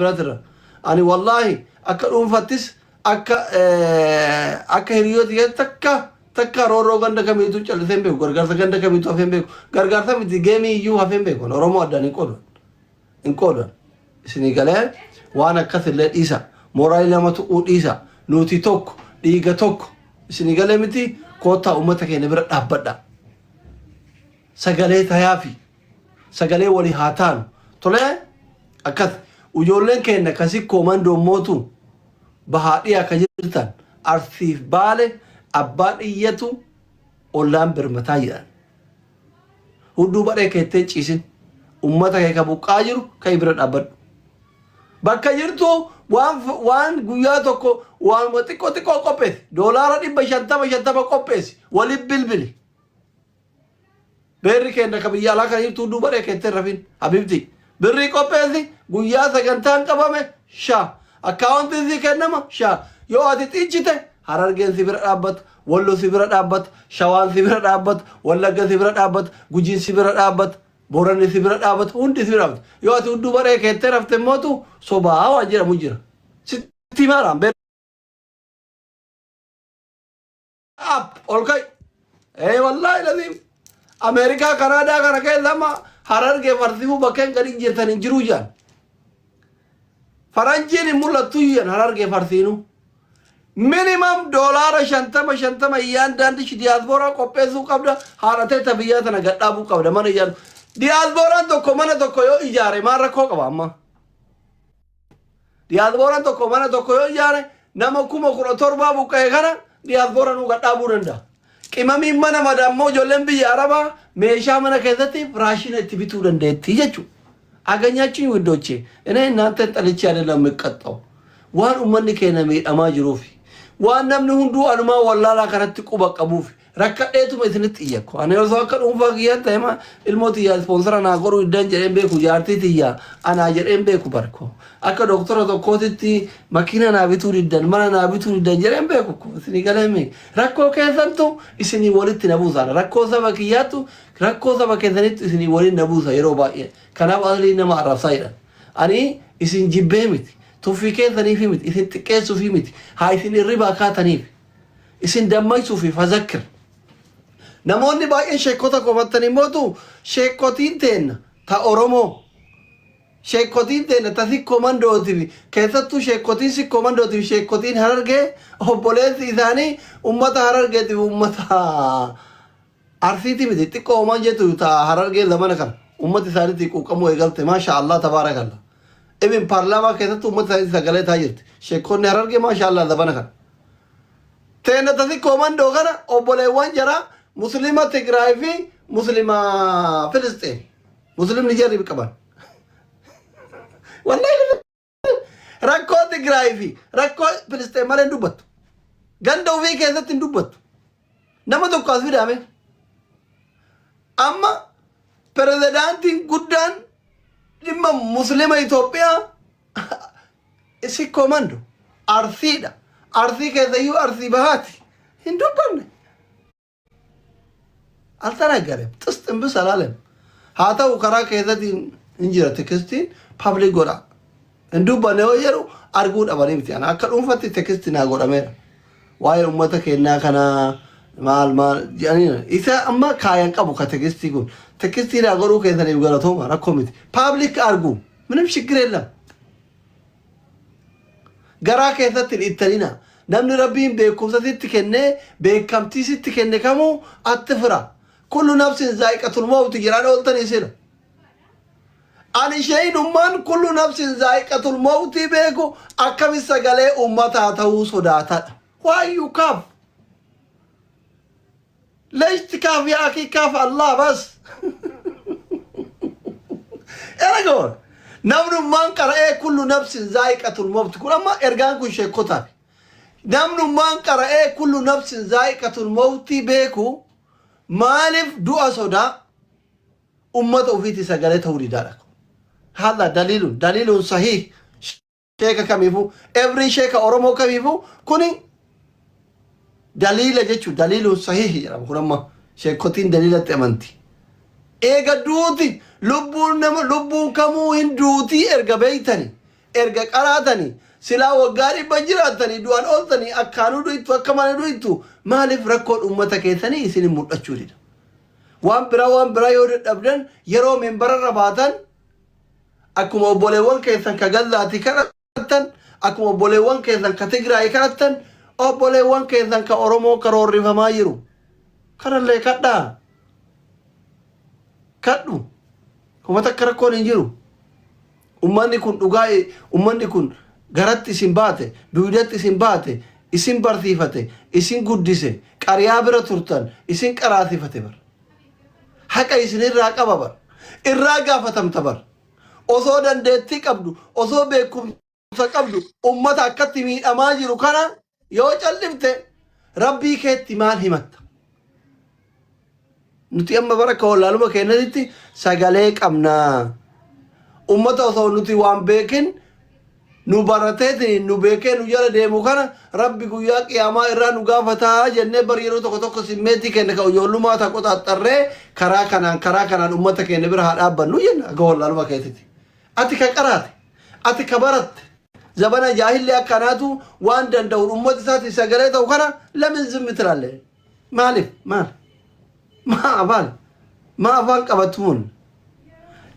biraatirra. Ani wallaahi akka dhuunfattis akka akka hiriyooti keessatti takka takka roorroo ganda kamiitu callisee hin beeku. Gargaarsa ganda kamiitu hafee hin beeku. Gargaarsa miti geemii iyyuu hafee hin beeku. Oromoo addaan hin qoodu. Hin qoodan. Isinii galee waan akkas illee dhiisa. Mooraalii nama tuquu dhiisa. Nuti tokko dhiiga tokko. Isinii galee miti koottaa uummata keenya bira dhaabbadha. Sagalee tayaafi. Sagalee walii haa taanu. Tolee akkas ijoolleen keenya ka sikkoo mandoo mootu bahaa dhiyaa ka jirtan arsiif baale abbaan iyyatu ollaan birmataa jedhan. Hudduu badhee keettee hin ciisin. Ummata kee ka buqqaa jiru ka'i bira dhaabbadhu. Bakka jirtu waan waan guyyaa tokko waanuma xiqqoo xiqqoo qopheessi. Doolaara 550 50 qopheessi. Waliin bilbili. Beerri keenya ka biyya alaa kana jirtu hudduu badhee keettee hin rafin. Habibti. Birrii qopheessi guyyaa sagantaan qabame sha. Akkaawuntiin sii kennama sha. Yoo ati xiichite Harargeen si bira dhaabbata, Wallo si bira dhaabbata, Shawaan si bira dhaabbata, Wallagga si bira dhaabbata, Gujiin si bira dhaabbata, Booranni si bira dhaabbata, hundi si bira dhaabbata. Yoo ati hudduu badhee keettee rafte mootu sobaa waan jedhamu jira. Sitti himaadhaan up ol ka'i. Ee wallaahi laziim. Ameerikaa Kanaadaa kana keessa amma Harargee farsifuu bakkeen gadi jirtan hin jiruu jedhan. Faranjiin hin mul'attu jedhan Harargee farsiinuu. Minimum doolaara 50 50 iyyaan daandichi diyaaspooraa qopheessuu qabda haadhatee ta biyyaa tana gadhaabuu qabda mana iyyaan. Diyaaspooraan tokko mana tokko yoo ijaare maal rakkoo qaba amma? Diyaaspooraan tokko mana tokko yoo ijaare nama 17,000 buqqa'e kana diyaaspoora nuu gadhaabuu danda'a. Qimamiin mana mada ammoo ijoolleen biyya Arabaa meeshaa mana keessatti raashina itti bituu dandeetti jechuudha. Aganyaachuu ውዶቼ እኔ እናንተን ጠልቼ አይደለም የምቀጣው waan ummanni keenya miidhamaa jiruufi waan namni hunduu anumaa wallaalaa kanatti quba qabuufi rakkadheetuma isinitti iyyakku. Ani osoo akka dhuunfaa kiyyaan ta'e ma ilmoo tiyyaa ispoonsara naa godhuu iddan jedheen beeku jaartii tiyyaa anaa jedheen beeku barko. Akka doktora tokkootitti makiina naa bituu diddan mana naa bituu diddan jedheen beeku ko isinii galeemi. Rakkoo keessantu isinii walitti na buusa. Rakkoo saba kiyyaattu rakkoo saba keessanittu isinii waliin na buusa yeroo baay'ee. Kanaaf aslii nama arrabsaa jedhan. Ani isin jibbee miti. Tuffii keessaniifi miti. Isin xiqqeessuufi miti. Haa isin irribaa kaataniif. Isin dammaqsuufi fazakkir. Namoonni baay'een sheekota komattanii mootu sheekotiin teenna ta Oromoo. Sheekotiin teenna ta sikkoo mandootiif keessattuu sheekotiin sikkoo mandootiif sheekotiin Harargee obboleessi isaanii ummata Harargeetiif ummata Arsiiti miti xiqqoo homaan jettu ta Harargee zamana kana ummata isaaniitti quuqamuu eegalte maasha Allah tabaarakalla. Ibin paarlaamaa keessatti ummata isaaniitti sagalee taa jirti. Sheekonni Harargee maasha Allah zamana kana. Teenna ta sikkoo mandoo kana obboleewwan jaraa muslima Tigraay fi muslima Filisxeen. Muslimni jarri qaban. Wallahi rakkoo Tigraay fi rakkoo Filisxeen malee hin dubbattu. Ganda ofii keessatti hin dubbattu. Nama tokko as fidaame. Amma pirezidaantiin guddaan dhimma muslima Itoophiyaa sikkoo mando Arsiidha. Arsii keessayyuu Arsii bahaati. Hin dubbanne. Altanaggarem xis ximbis alaalem. Haa ta'u karaa keessatiin hin jira tekstiin public godha. Hin dubbanne yoo jedhu arguu dhabanii miti. Ana akka dhuunfatti teksti naa godhameera. Waa'ee uummata keenyaa kanaa maal maal jedhanii isa amma kaayan qabu ka tekstii kun. Tekstii naa godhuu keessaniif galatooma rakkoo miti. Public argu ምንም ችግር የለም. Garaa keessatti hin ittanina. Namni Rabbiin beekumsa sitti kennee beekamtii sitti kenne kamuu atti fira. Kullu nafsin zaa'iqatul mawti jedhaan ooltanii sila. Ani sheeynummaan kullu nafsin zaa'iqatul mawti beeku akkami sagalee uummataa ta'uu sodaatadha. Why you come? ليش تكاف يا اخي كاف الله بس erga namnummaan qara'ee kullu nafsin zaa'iqatul mawt kun amma ergaan kun sheekotaaf namnummaan qara'ee kullu nafsin zaa'iqatul mawti beeku maaliif du'a sodaa ummata ofiiti sagalee ta'uu didaadha هذا دليل دليل صحيح sheeka kamiifuu every sheeka Oromoo kamiifuu kuni daliila jechuun daliiluun sahihi jedhama kun amma sheekotiin daliilatti amanti. Eega duuti lubbuun nama lubbuun kamuu hin duutii erga beeytani. Erga qaraatanii silaa waggaa 100 jiraattanii du'an ooltanii akkaanuu du'ittu akka malee du'ittu, maaliif rakkoon uummata keessanii isin mul'achuu dida? Waan biraa waan biraa yoo dadhabdan, yeroo membararra baatan akkuma obboleewwan keessan ka Gazaati kadhattan, akkuma obboleewwan keessan ka Tigraay kadhattan, obboleewwan keessan ka Oromoo karoorrifamaa jiru kanallee kadhaa, kadhu. Kuma takka rakkoon hin jiru. Ummanni kun dhugaa, ummanni kun garatti isin baate, duudatti isin baate, isin barsiifate, isin guddise, qariyaa bira turtan, isin qaraasifate bar. Haqa isinirraa qaba bar. Irraa gaafatamta bar. Osoo dandeettii qabdu, osoo beekumsa qabdu, ummata akkatti miidhamaa jiru kana yoo callifte Rabbii keetti maal himatta? Nuti amma bara akka wallaaluma keenyatti sagalee qabnaa. Ummata osoo nuti waan beekin nu barateetiin nu beekee nu jala deemu kana Rabbi guyyaa qiyaamaa irraa nu gaafataa jennee bar yeroo tokko tokko simmeetii keenya kan ijoollummaa takko xaxxarree karaa kanaan ummata keenya bira haa dhaabbannu jenna akka wallaaluma keetitti. Ati ka qaraate, ati ka baratte, zabana jaahilli akkanaatu waan danda'uun ummata isaatiif sagalee ta'u kana ለምን ዝም ትላለህ? Maaliif maal? Maa afaan maa afaan qabattuun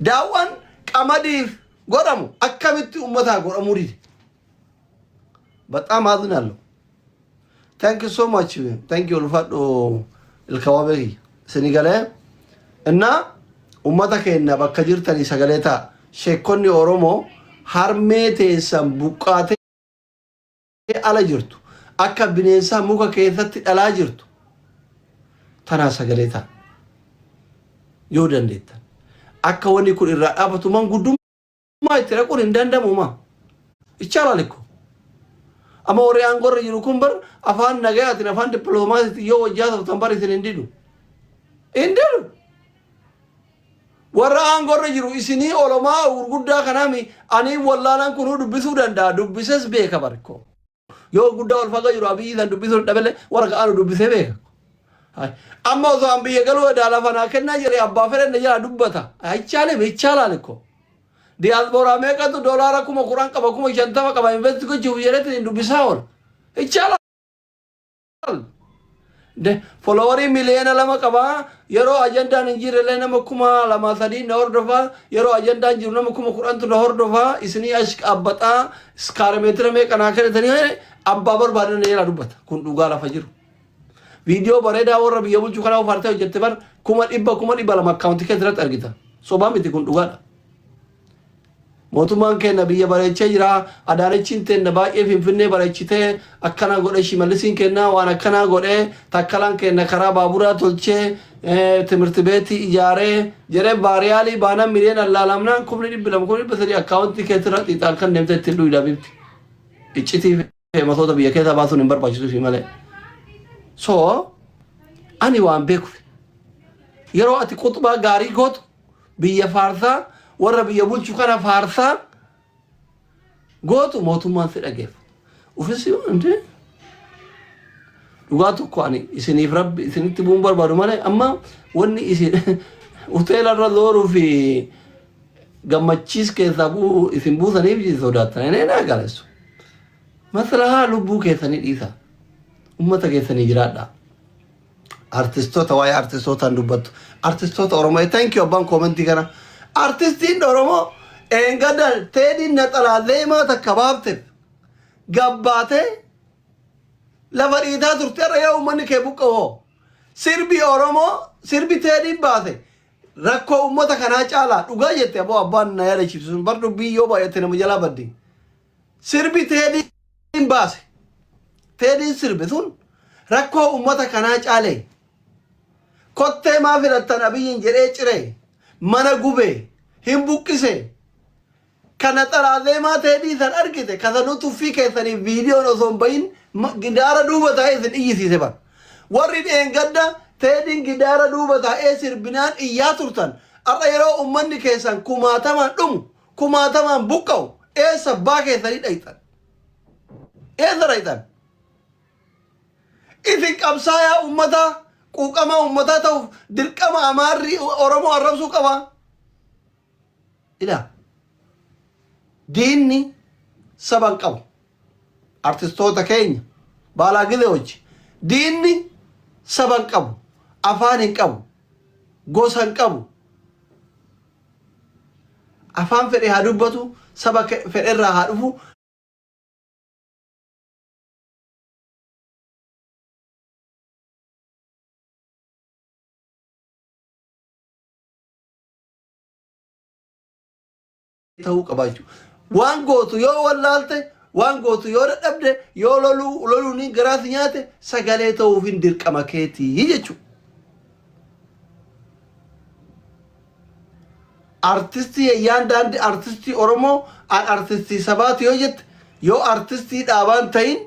daawwan qamadiif godhamu akkamitti ummataa godhamuu dide? በጣም አዝናለሁ። Thank you so much. Thank you, ulfadhu ilkawabe sini galee እና ummata keenya bakka jirtanii sagalee ta'a. Sheekonni Oromoo harmee teessan buqqaatee ala jirtu, akka bineensaa muka keessatti dhalaa jirtu tanaa sagalee ta'a. Yoo dandeettan. Akka wanni kun irraa dhaabatu manguddummaa itti dhaquun hin danda'amu maa. ይቻላል እኮ. Amma warri aangorra jiru kun bar afaan nagayaatiin, afaan dippiloomaasiitiin yoo wajjaa ta'u bar isin hin didu. Hin didu. Warra aangorra jiru isinii olomaa gurguddaa kanaami ani wallaalaan kunuu dubbisuu danda'a, dubbises beeka barko. Yoo guddaa ol fagoo jiru Abiyyi san dubbisuu dhabele, warra ka'aanu dubbisee beeka. Amma osoo an biyya galuu edaa lafa naa kennaa jedhee abbaa fedhan na jala dubbata. አይቻልም ይቻላል እኮ. Diyaaspooraa meeqatu doolaara 10,000 qaba, 50,000 qaba, invest gochuuf jedhetti dubbisaa oola. ይቻላል. Followerii 2 miliyoona qaba. Yeroo ajandaan hin jirre nama 2,000 3 na hordofaa. Yeroo ajandaan jiru nama 10,000tu na hordofaa. Isinii as qaabbaxaa iskaaremeetira meeqa naa kennitanii abbaa barbaadan na jala dubbata. Kun dhugaa lafa jiru. Viidiyoo bareedaa warra biyya bulchuu kanaa ofaartee hojjette bar 100,000, 200,000 akkaawuntii keessa irratti argita. Sobaa miti, kun dhugaadha. Mootummaan keenya biyya bareechee jira. Adaanechiin teenna baay'ee Finfinnee bareechitee akkana godhe. Shimallisiin keenya waan akkanaa godhe. Takkalaan keenya karaa baaburaa tolchee, ትምህርት ቤት ijaaree jedhee viralii baanaan miliyoona laalamnaan 200,000, 300,000 akkaawuntii keessa xiixaan kan deemtee ittiin dhuyi bifti. Iccitii matoota biyya keessaa baasuun hin barbaachisu malee. So ani waan beekuuf, yeroo ati quxubaa gaarii gootu biyya faarsaa, warra biyya bulchu kana faarsaa gootu, mootummaan si dhageeffata. Ufis hindi dhugaa tokko ani isiniif Rabbi isinitti bu'uun barbaadu malee, amma wanni isin hoteela irra zooruu fi gammachiis keessaa bu'uu isin buusaniif sodaattan inni naa galeessu. Maslahaa lubbuu keessanii dhiisa. Ummata keessanii jiraadha. Artistoota, waa'ee artistootaan dubbattu. Artistoota Oromoo, thank you abbaan commentii kana. Artistiin Oromoo eengada Teediin naxalaa deemaa takka baafteef gabbaatee lafa dhiitaa turte, irra yoo uummanni kee buqqa'oo. Sirbi Oromoo, sirbi Teediin baase rakkoo uummata kanaa caalaa dhugaa jette aboo abbaan na yaadachiisu sun bar dubbii yoo baay'atte nama jalaa baddi. Sirbi Teediin baase, Teediin sirbe sun rakkoo uummata kanaa caalee kottee maa filattan Abiyyiin jedhee ciree mana gubee hin buqqise. Kana xalaazeemaa Teedii san argite kasanuu tuffii keessanii viidiyoon osoo hin bahin gidaara duuba taa'ee isin iyyisiise bar. Warri dheengadda Teediin gidaara duuba taa'ee sirbinaan iyyaa turtan, har'a yeroo uummanni keessan kumaatamaan dhumu, kumaatamaan buqqa'u, eessa abbaa keessanii dhayxan? Eessa dhayxan? Isin qabsaayaa uummataa, quuqamaa uummataa ta'uuf dirqama Amaarri Oromoo arrabsuu qaba. Ilaa, diinni saba hin qabu. Artistoota keenya baalaa gizeewochi diinni saba hin qabu, afaan hin qabu, gosa hin qabu. Afaan fedhe haa dubbatu, saba fedherraa haa dhufu. Ta'uu qaba jechuudha. Waan gootu yoo wallaalte, waan gootu yoo dadhabde, yoo loluu loluun garaa si nyaate sagalee ta'uuf hin dirqama keetii jechuudha. Artistii Eeyyaan Daandii artistii Oromoo an artistii sabaati yoo jette yoo artistii dhaabaan ta'in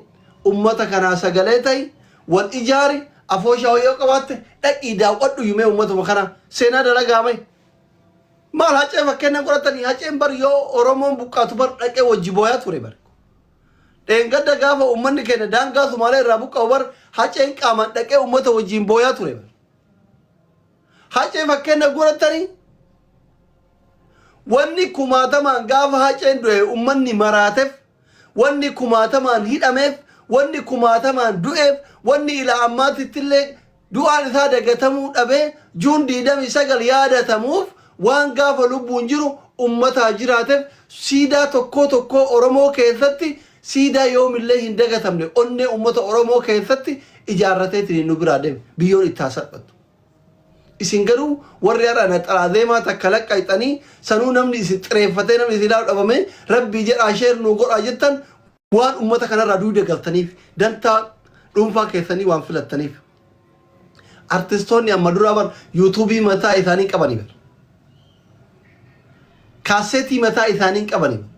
ummata kanaa sagalee ta'i wal ijaari afooshaa yoo qabaatte dhaqii daawwadhu yumee ummatuma kana seenaa dalagaa mee. Maal hacee fakkeenya godhatanii haceen bar yoo Oromoon buqqaatu bar dhaqee wajji booyaa ture bar. Dheengadda gaafa uummanni keenya daangaa Sumaalee irraa buqqa'u bar haceen qaamaan dhaqee uummata wajjin booyaa ture bar. Hacee fakkeenya godhatanii wanni kumaatamaan gaafa haceen du'e uummanni maraateef wanni kumaatamaan hidhameef wanni kumaatamaan du'eef wanni ila ammaatittillee du'aan isaa dagatamuu dhabee June 29 yaadatamuuf waan gaafa lubbuun jiru ummataa jiraateef siidaa tokkoo tokkoo Oromoo keessatti siidaa yoomillee hin dagatamne onnee ummata Oromoo keessatti ijaarrateetiin nu biraa deeme biyyoon itti haa salphattu. Isin garuu warri har'a naxalaa deemaa takka laqqayxanii sanuu namni isin xireeffatee namni isin ilaalu dhabamee rabbii jedhaa share nuu godhaa jettan waan ummata kanarraa duuda galtaniif dantaa dhuunfaa keessanii waan filattaniif. Artistoonni amma duraa bar yuutuubii mataa isaanii qabanii bar. Kaaseetii mataa isaanii qabanii bar.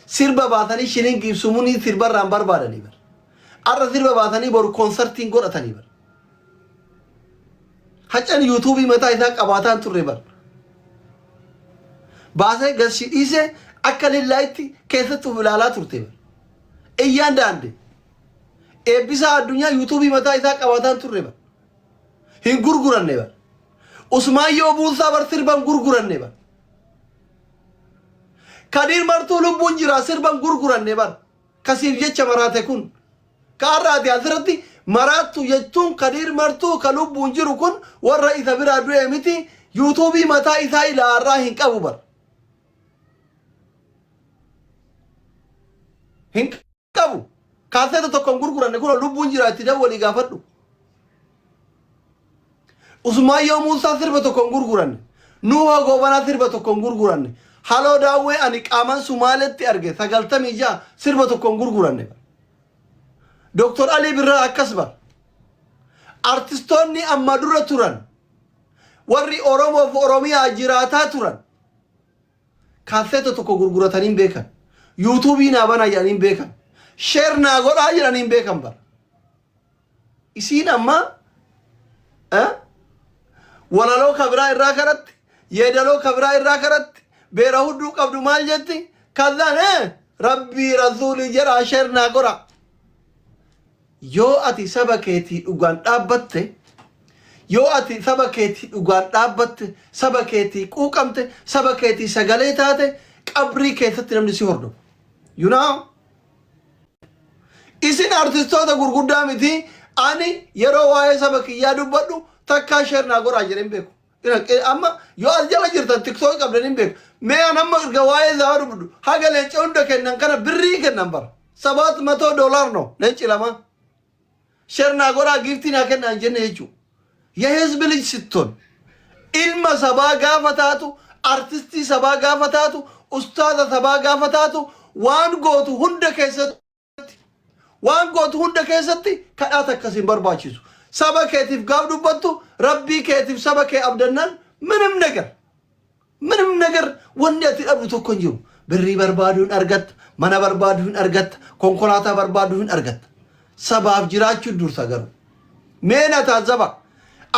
Sirba baasanii shilingii sumunii sirbarraan barbaadanii bar. Har'a sirba baasanii boru koonsartiin godhatanii bar. Haccan yuutuubii mataa isaa qabaataan turre bar. Baasee gasi dhiisee akka lillaayitti keessatti of ilaalaa turte bar. Iyyaan daande. Eebbisaa addunyaa yuutuubii mataa isaa qabaataan turre bar. Hin gurguranne bar. Usmaayyoo Buusaa bar sirban gurguranne bar. Kadiir Martuu lubbuun jira sirban gurguranne bar. Kasiif jecha maraate kun. Ka har'a ati asirratti maraattu jechuun Kadiir Martuu ka lubbuun jiru kun warra isa biraa du'e miti yuutuubii mataa isaa ilaa har'aa hin qabu bar. Hin qabu. Kaaseeta tokko hin gurguranne kun lubbuun jira itti dawwalii gaafadhu. Usmaayyoo Muusaa sirba tokko hin gurguranne. Nuuhoo Goobanaa sirba tokko hin gurguranne. Haloo Daawwee ani qaaman Sumaaletti arge 96 sirba tokko hin gurguranne. Dooktor Alii Birraa akkas bar. Artistoonni amma dura turan warri Oromoof Oromiyaa jiraataa turan kaaseeta tokko gurguratanii hin beekan. Yuutuubii naa banaa jedhanii hin beekan. Share naa godhaa jedhanii hin beekan bara. Isiin amma walaloo kabiraa irraa karatti yeedaloo kabiraa irraa karatti beera hudduu qabdu maal jetti kazaan rabbii rasuulii jedhaa share naa godhaa. Yoo ati saba keetii dhugaan dhaabbatte, yoo ati saba keetii dhugaan dhaabbatte, saba keetii quuqamte, saba keetii sagalee taate, qabrii keessatti namni si hordofa. You know? Isin artistoota gurguddaa miti ani yeroo waa'ee saba kiyyaa dubbadhu takkaa share naa godhaa jedhee hin beeku. Amma yoo as jala jirtan tiktookii qabdan hin beeku. Mee an amma erga waa'ee isaa dubbadhu haga leenca hunda kennan kana birrii kennan bara. Sabaat matoo doolaar no leenci lama. Share naa godhaa giiftii naa kennaa hin jenne jechuudha. የህዝብ ልጅ ስትሆን ilma sabaa gaafa taatu artistii sabaa gaafa taatu ustaaza sabaa gaafa taatu waan gootu hunda keessatti waan gootu hunda keessatti kadhaa takka sin barbaachisu. Saba keetiif gaaf dubbattu rabbii keetiif saba kee abdannaan ምንም ነገር ምንም ነገር wanni ati dhabdu tokko hin jiru. Birrii barbaaduu hin argatta, mana barbaaduu hin argatta, konkolaataa barbaaduu hin argatta. Sabaaf jiraachuu dursa garuu. Mee na taazzaba.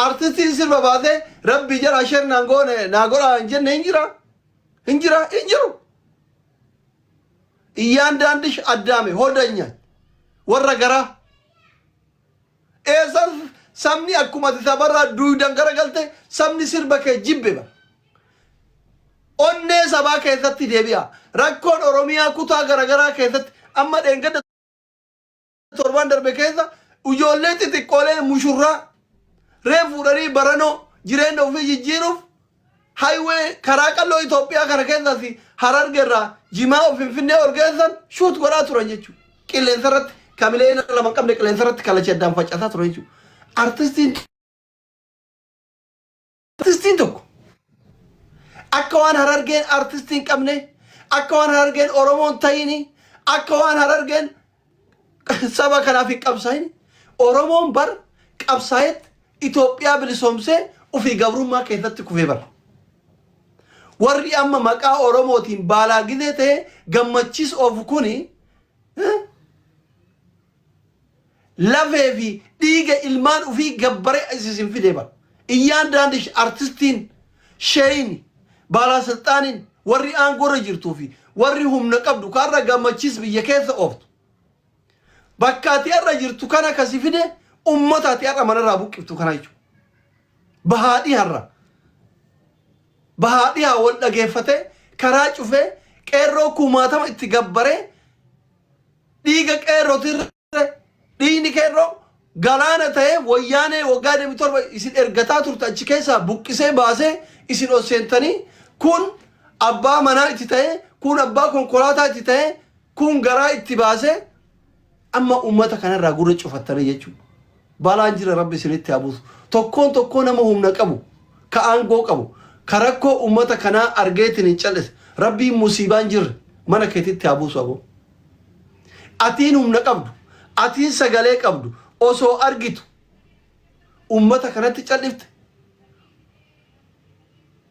Artistiin sirba baasee rabbii jala share naan goone naa godhaa hin jenne hin jira. Hin jira hin jiru. እያንዳንድሽ አዳሜ ሆደኛ warra garaa eessan sabni akkuma ati sabarraa duudan garagalte sabni sirba kee jibbe bara. Onnee sabaa keessatti deebi'a. Rakkoon Oromiyaa kutaa garaagaraa keessatti Amma dheengadda torban darbe keessa ijoollee xixiqqoolee mushurraa reef fuudhanii baranoo jireenya ofii jijjiiruuf highway karaa qalloo Itoophiyaa kana keessas Hararge irraa Jimaa of Finfinnee ol geessan shoot godhaa turan jechuudha. Qilleensa irratti kamilee lama hin qabne qilleensa irratti kallacha addaan facaasaa turan jechuudha. Artistiin tokko akka waan Harargeen artistii hin qabne, akka waan Harargeen Oromoon ta'ini, akka waan Harargeen saba kanaaf hin qabsaa'in. Oromoon bar qabsaa'etti Itoophiyaa bilisoomsee ofii gabrummaa keessatti kufee bara. Warri amma maqaa Oromootiin baalaa gizee ta'e gammachiis oofu kuni lafee fi dhiiga ilmaan ufii gabbaree isin fide bara. Iyyaandaandish artistiin, sheeyini, baalasilxaaniin, warri aangoorra jirtuu fi warri humna qabdu kaarra gammachiis biyya keessa ooftu. Bakka ati har'a jirtu kana kasi fide ummata ati har'a manarraa buqqiftu kana jechuudha. Bahaa dhiharra. Bahaa dhihaa wal dhageeffatee karaa cufee qeerroo kumaatama itti gabbaree dhiiga qeerrootirra dhiigni qeerroo galaana ta'ee wayyaanee waggaa 27 isin ergataa turte achi keessaa buqqisee baasee isin ol seentanii, kun abbaa manaa itti ta'ee, kun abbaa konkolaataa itti ta'ee, kun garaa itti baasee, amma uummata kanarraa gurra cufattanii jechuudha. Balaan jira, Rabbi isinitti haa buusu. Tokkoon tokkoo nama humna qabu, ka aangoo qabu, ka rakkoo uummata kanaa argeetiin hin callise, Rabbiin musiibaan jirre mana keetitti haa buusu aboo. Atiin humna qabdu, atiin sagalee qabdu osoo argitu uummata kanatti callifte,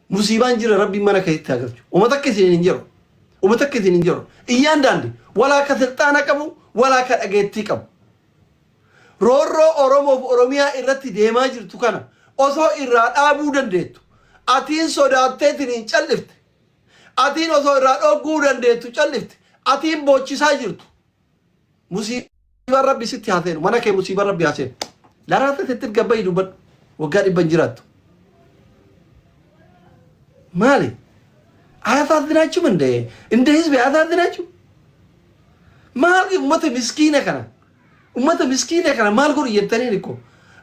musiibaan jira, Rabbiin mana keetitti haa galchu. Uummata akka isin hin jiru. Uummata akka isin hin jiru. Iyyaan daandi walaa ka silxaana qabu, walaa ka dhageettii qabu. Roorroo Oromoof Oromiyaa irratti deemaa jirtu kana osoo irraa dhaabuu dandeettu, atiin sodaatteetiin hin callifte. Atiin osoo irraa dhogguu dandeettu callifte. Atiin boochisaa jirtu. Musiibaan Rabbi sitti haa seenu. Mana kee musiibaan Rabbi haa seenu. Laraata sitti gabbayi dubbadhu. Waggaa 100 hin jiraattu. Maali? አያሳዝናችሁም እንደ እንደ ህዝብ አያሳዝናችሁ? Maal ummata miskiina kana, ummata miskiina kana maal godhu jettaniin ikko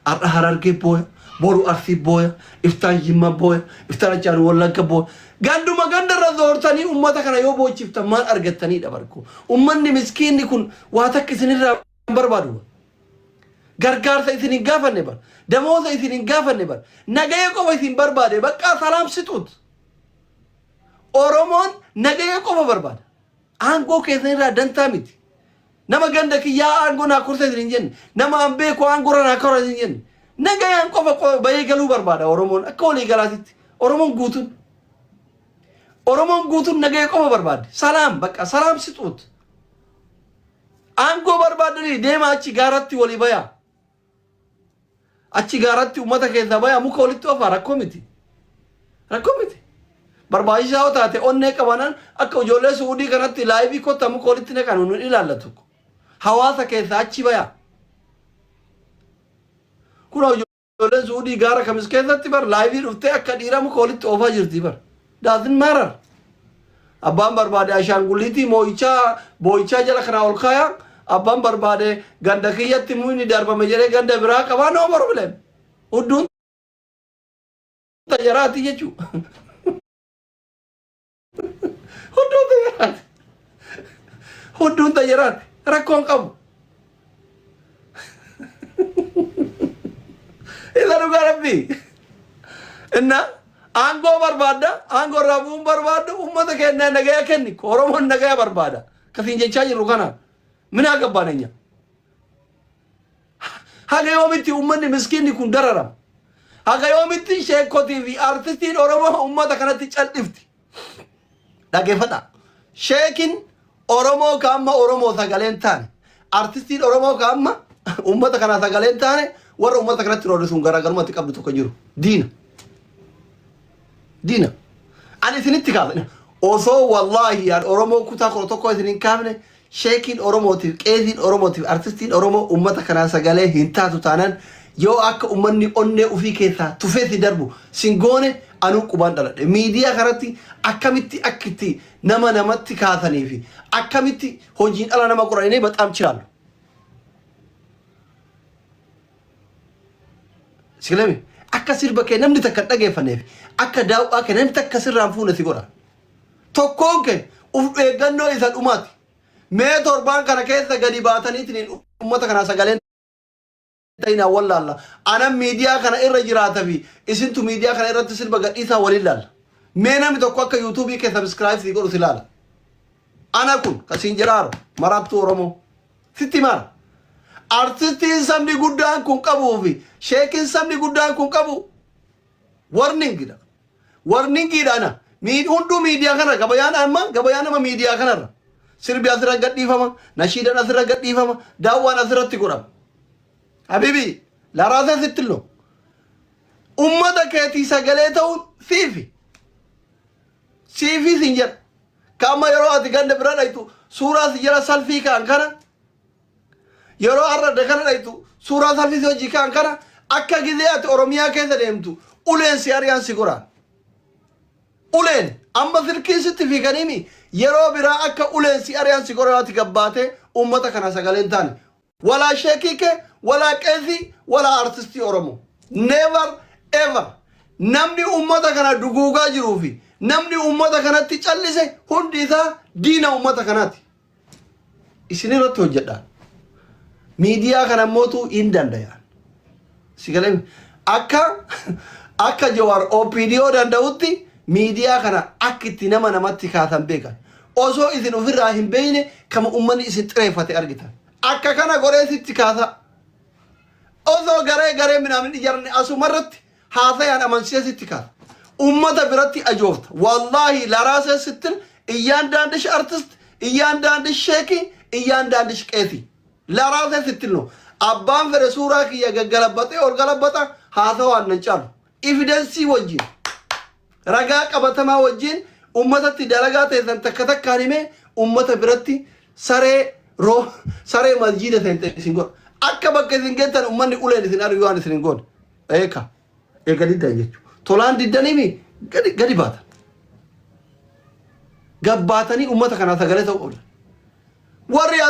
har'a Harargee booya, boru Arsii booya, iftaan Jimma booya, iftaan Achaanu Wallagga booya. Ganduma gandarra zoortanii ummata kana yoo boochiftan maal argattaniidha barko? Ummanni miskiinni kun waa takka isinirraa hin barbaadu. Gargaarsa isin hin gaafanne bar, damooza isin hin gaafanne bar, nagaya qofa isin barbaade. Baqqaa salaam sixuut. Oromoon nagaya qofa barbaada. Aangoo keessan irraa dantaa miti. Nama ganda kiyyaa aangoo naa korsa isin hin jenne. Nama an beeku aangoo irra naa kora isin hin jenne. Nagayaan qofa bahee galuu barbaada Oromoon akka walii galaatitti. Oromoon guutuun. Oromoon guutuun nagaya qofa barbaadde. Salaam bakka salaam sixuut. Aangoo barbaadanii deema, achi gaaratti walii bayaa. Achi gaaratti uummata keessaa bayaa, muka walitti oofaa, rakkoo miti. Rakkoo miti. Barbaachisaa yoo taate onnee qabanan akka ijoollee Suudii kanatti live kottaa muka walitti naqan nu ilaallatu. Hawaasa keessaa achi bayaa. Kun ijoolleen Suudii gaara kamis keessatti bar live dhuftee akka dhiiraa muka walitti oofaa jirti bar. Doesn't matter. Abbaan barbaade ashaangulliitii moo'ichaa boo'ichaa jala kanaa ol kaayaa. Abbaan barbaade ganda kiyyatti muyni darbame jedhee ganda biraa qabaa, no problem. Hudduun tajaraati jechuudha. Hudduun tajaraati. Hudduun tajaraati. Rakkoon qabu. Isa dhugaa Rabbii. Inna aangoo barbaadda, aangoo irraa bu'uun barbaaddu, uummata keenya nagaya kenni. Oromoon nagaya barbaada. Kasiin jechaa jirru kana. Minaa gabbaaneenya. Haga yoomitti uummanni miskiinni kun dararama? Haga yoomitti sheekotii fi artistiin Oromoo uummata kanatti cal'ifti? Dhaggeeffadha. Sheekin Oromoo ka amma Oromoo sagaleen taane, artistiin Oromoo ka amma uummata kana sagaleen taane, warra uummata kanatti roorrisuun garaagarummaatti qabdu tokko jiru. Diina. Diina. Ani isinitti kaafne. Osoo wallaahi an Oromoo kutaa 11 isin hin kaafne, sheekiin Oromootiif, qeesiin Oromootiif, artistiin Oromoo uummata kanaa sagalee hin taatu taanaan, yoo akka uummanni onnee ofii keessaa tufee si darbu sin goone, Anuu qubaan dhaladhe. Miidiyaa kanatti akkamitti akkitti nama namatti kaasanii fi akkamitti hojiin ala nama godhanii baxaam chilaallu. Sigalame akka sirba kee namni takka hin dhageeffanneef akka daaw'aa kee namni takka sirraan fuune si godha. Tokkoon kee uf eeggannoo isa dhumaati. Mee torbaan kana keessa gadi baataniitiin uummata kanaa sagaleen ta'inaa wallaalla. Anan miidiyaa kana irra jiraata fi isintu miidiyaa kana irratti sirba gadhiisaa waliin laalla. Mee namni tokko akka yuutuubii kee subscribe sii godhu si laala. Ana kun kasiin jedhaaru maraattuu Oromoo. Sitti mara. Artistiin sabni guddaan kun qabuu fi sheekin sabni guddaan kun qabu warningidha. Warningiidha ana. Hunduu miidiyaa kana gabayaan amma gabayaan nama miidiyaa kanarra. Sirbi asirra gadhiifama, nashiidaan asirra gadhiifama, daawwaan asirratti godhama. Habibi, laraasee sitti illo. Ummata keetii sagalee ta'uun siifi. Siifi sin jedha. Ka amma yeroo ati ganda bira dhaytu suuraa si jala salfii ka'an kana yeroo har'a dakana dhaytu suuraa salfii si hojii ka'an kana akka gizee ati Oromiyaa keessa deemtu uleen si ari'an si goraan. Uleen amma silkiin sitti fiiganiimi yeroo biraa akka uleen si ari'an si goraan ati gabbaatee uummata kana sagaleen taane. Walaa sheekii kee, walaa qeesii, walaa artistii Oromoo. Never ever. Namni uummata kana duguugaa jiruu fi namni uummata kanatti callise hundi isaa diina uummata kanaati. Isin irratti hojjedhaa. Miidiyaa kana mootuu hin danda'an. Si galee akka Jawaar OPDO danda'utti miidiyaa kana akka itti nama namatti kaasan beekan. Osoo isin ofirraa hin beekne kama uummanni isin xireeffate argitan. Akka kana godhee sitti kaasa. Osoo garee garee minaamin ijaarne asumarratti haasayaan amansiisee sitti kaasa. Uummata biratti ajoofta. Wallaahi laraasee sittin እያንዳንድሽ አርቲስት፣ እያንዳንድሽ ሼኪ፣ እያንዳንድሽ ቄሲ ለራሴ ስትል ነው። Abbaan fedhe suuraa kiyya gaggalabbaxee ol galabbaxa haasawaan nan caalu. Evidence wajjin ragaa qabatamaa wajjin uummatatti dalagaa teessan takka takkaan himee uummata biratti saree roo saree masjiida seente isin godha. Akka bakka isin geettan uummanni uleen isin ari'u waan isin hin goone. Eeka eega diddan jechuudha. Tolaan diddaniimi gadi gadi baatan. Gabbaatanii uummata kanaa sagalee ta'uu qabdan. Warri